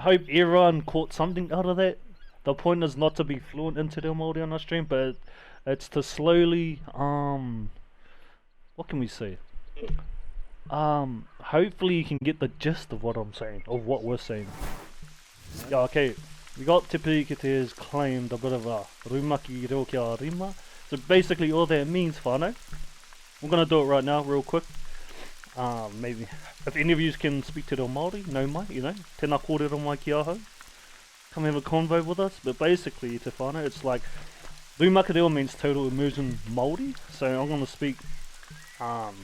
hope everyone caught something out of that. The point is not to be fluent in Te Reo Māori on our stream, but it's to slowly, um, what can we say? Um, hopefully you can get the gist of what I'm saying, of what we're saying. Yeah, okay, we got Te Pūkete's claimed a bit of a rumaki reo kia rima. So basically all that means, whānau, we're gonna do it right now, real quick. Um, maybe, if any of you can speak te reo Māori, nau mai, you know, tēnā kōrero mai ki ahau. Come have a convo with us. But basically, te whānau, it's like, rumaki reo means total immersion Māori. So I'm gonna speak um,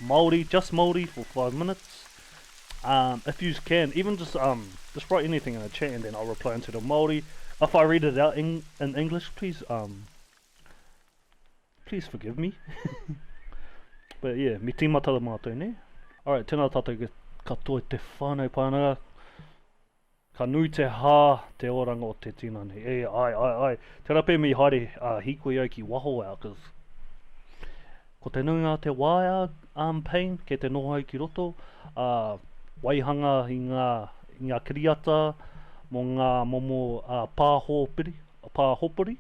Māori, just Māori for five minutes. Um, if you can, even just um, just write anything in the chat and then I'll reply into the Māori. If I read it out in, in English, please um, please forgive me. But yeah, me tīmata mātou, ne? Alright, tēnā tātou katoa te whānau pānga. Ka nui te hā, te oranga o te tinana. E, ai, ai, ai. Tērā pea me haere uh, hīkoi au ki waho au, cause ko te nuinga o te wā um, pain, kei te noho au ki roto, uh, waihanga i ngā, i ngā kiriata mō ngā momo uh, pāhopori, pāhopori.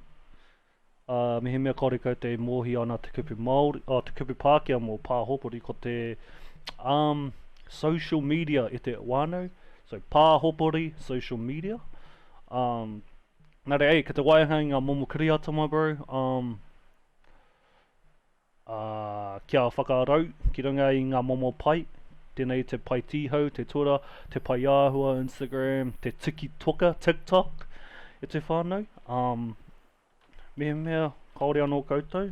Ā, mehemea kāore koutou e mōhio ana te kupu Māori, oh, te kupu Pākehā mō pāhopori, ko te, um, social media e te whānau. So, pāhopori, social media. Um, nā reira, ei, ki te waehanga i ngā momo kiriata, my bro, um, ā, kia whakarau ki runga i ngā momo pai, tēnei te pae tīhau, te tura, te pae āhua, Instagram, te tiki toka, TikTok, e te whānau. Um, mehemea kāore anō koutou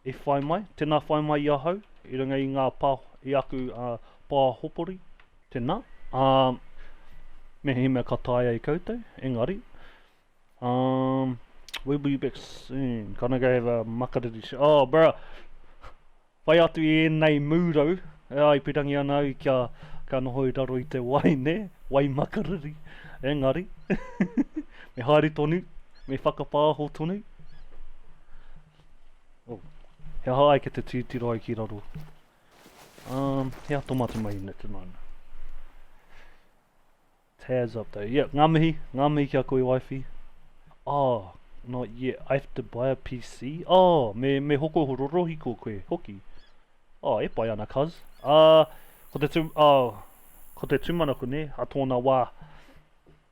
e whai mai, tēnā whai mai i ahau, i runga i ngā pā, i aku uh, pāhopori, tēnā. Um, mehemea ka taea e koutou, engari, Um, we'll be back soon. Gonna go have a makariri sh- Oh, bruh. Whai atu i ēnei mūrau, e ai pirangi ana au kia, kia noho i raro i te wai, ne? Wai makariri. Engari, me haere tonu, me whakapāho tonu. Oh, he aha ai ki te titiro ai ki raro? Um, he aha tō mātou mahi nei te nāna? Taz update. Yeah, ngā mihi, ngā mihi ki a koe wifey. Oh, not yet. I have to buy a PC. Oh, me, me hoko rorohiko koe, hoki. Oh, e pai ana, cuz. Uh, ko te tu, oh, ko te tūmanako, ne, a tōna wā,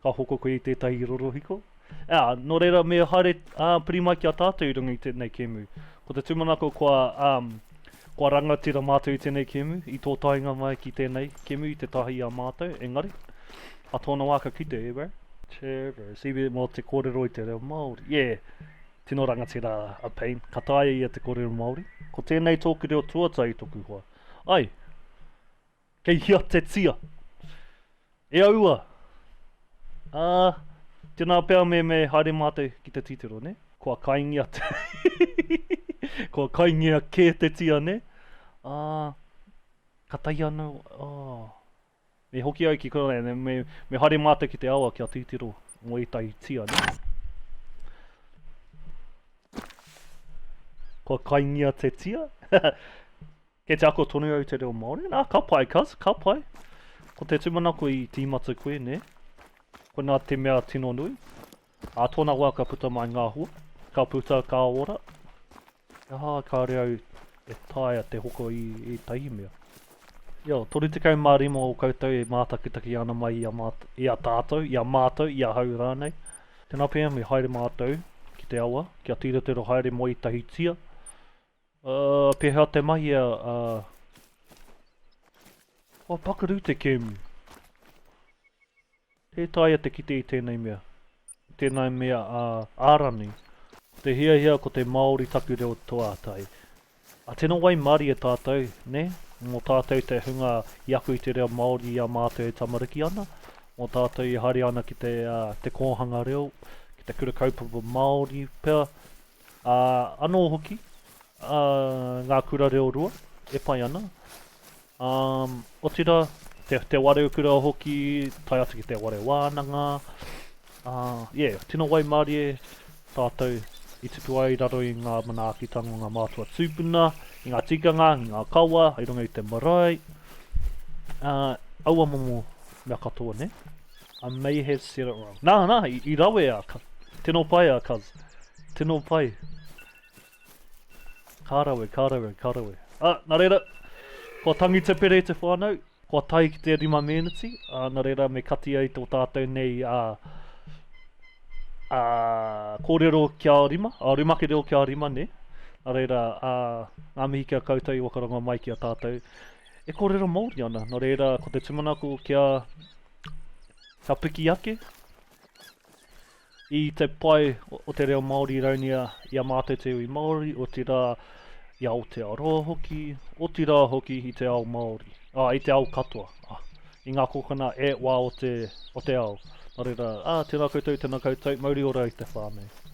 ka hoko koe i tētahi rorohiko. Ah, nō reira, me haere uh, piri mai ki a tātou i runga i tēnei kēmu. Ko te tūmanako kua, um, kua rangatira mātou i tēnei kēmu, i tō taenga mai ki tēnei kēmu i te tahi i a mātou, engari, a tōna wā ka kite, e bro? Che, bro, CB mō te kōrero i te reo Māori. Yeah, tino rangatira a Payne, ka taea ia te kōrero Māori. Ko tēnei tōku reo tuatahi toku hoa. Ai, Kei hea te tia? E aua! Ā, tēnā pea me me haere mātou ki te titiro, nē? Kua kaingia te Kua kaingia kē te tia, nē? Ā, ka tae anō, ā, me hoki au ki konei, me, me haere mātou ki te awa kia titiro mō ētahi tia, nē? Kua kaingia te tia? Kei te ako tonu au i te reo Māori. Nā, ka pai, cuz, ka pai. Ko te tūmanako i tīmata koe, nē? Koinā te mea tino nui. Ā tōna wā ka puta mai ngā hua. Ka puta, ka ora. Aha, kāre au e taea te hoko i ētahi mea. Yo, 35 o koutou e mātakitaki ana mai i a, māt, i a tātou, i a mātou, i ahau rānei. Tēnā pea me haere mātou ki te awa, kia tirotiro haere mō ētahi tia. Uh, pēhea te mahi a... Uh, kua pakaru te kēmu. Tē taea te kite i tēnei mea. Tēnei mea a uh, ārani. Ko te hiahia ko te Māori taku reo tuātai. A tino waimarie tātou, nē? Mō tātou te hunga i ako i te reo Māori i a mātou e tamariki ana. Mō tātou i haere ana ki te, uh, te kōhanga reo, ki te kura kaupapa Māori pea. Ā, anō hoki, ā, ngā kura reo rua e pai ana. Ā, otirā, te, te wharekura hoki, tae atu ki te whare wānanga. Ā, yeah, tino waimarie tātou i tupu ai i raro i ngā manaakitanga o ngā mātua tūpuna, i ngā tikanga, i ngā kawa, i runga i te marae. Ā, aua momo mea katoa, nē? I may have said it wrong. Nā, nā, i, i rawe a, tino pai a cuz. Tino pai. Ka rawe, ka rawe, ka rawe. Ah, nā reira, kua tangi te pere te whānau, kua tae ki te rima mēneti, ah, nā reira me kati ai tō tātou nei a, a, kōrero kia rima, a, rumaki reo kia rima, nē. Nā reira, a, ngā mihi ki a koutou i whakarongo mai ki a tātou. E kōrero Māori ana, nā reira, ko te tūmanako kia, kia piki ake, i te pai o te reo Māori raunia i a mātou te iwi Māori, otirā i a Aotearoa hoki, otirā hoki i te ao Māori, ā, i te ao katoa, ā, i ngā kokona e wā o te, o te ao. Nā reira, ā, tēnā koutou, tēnā koutou, mauri ora i te whānau.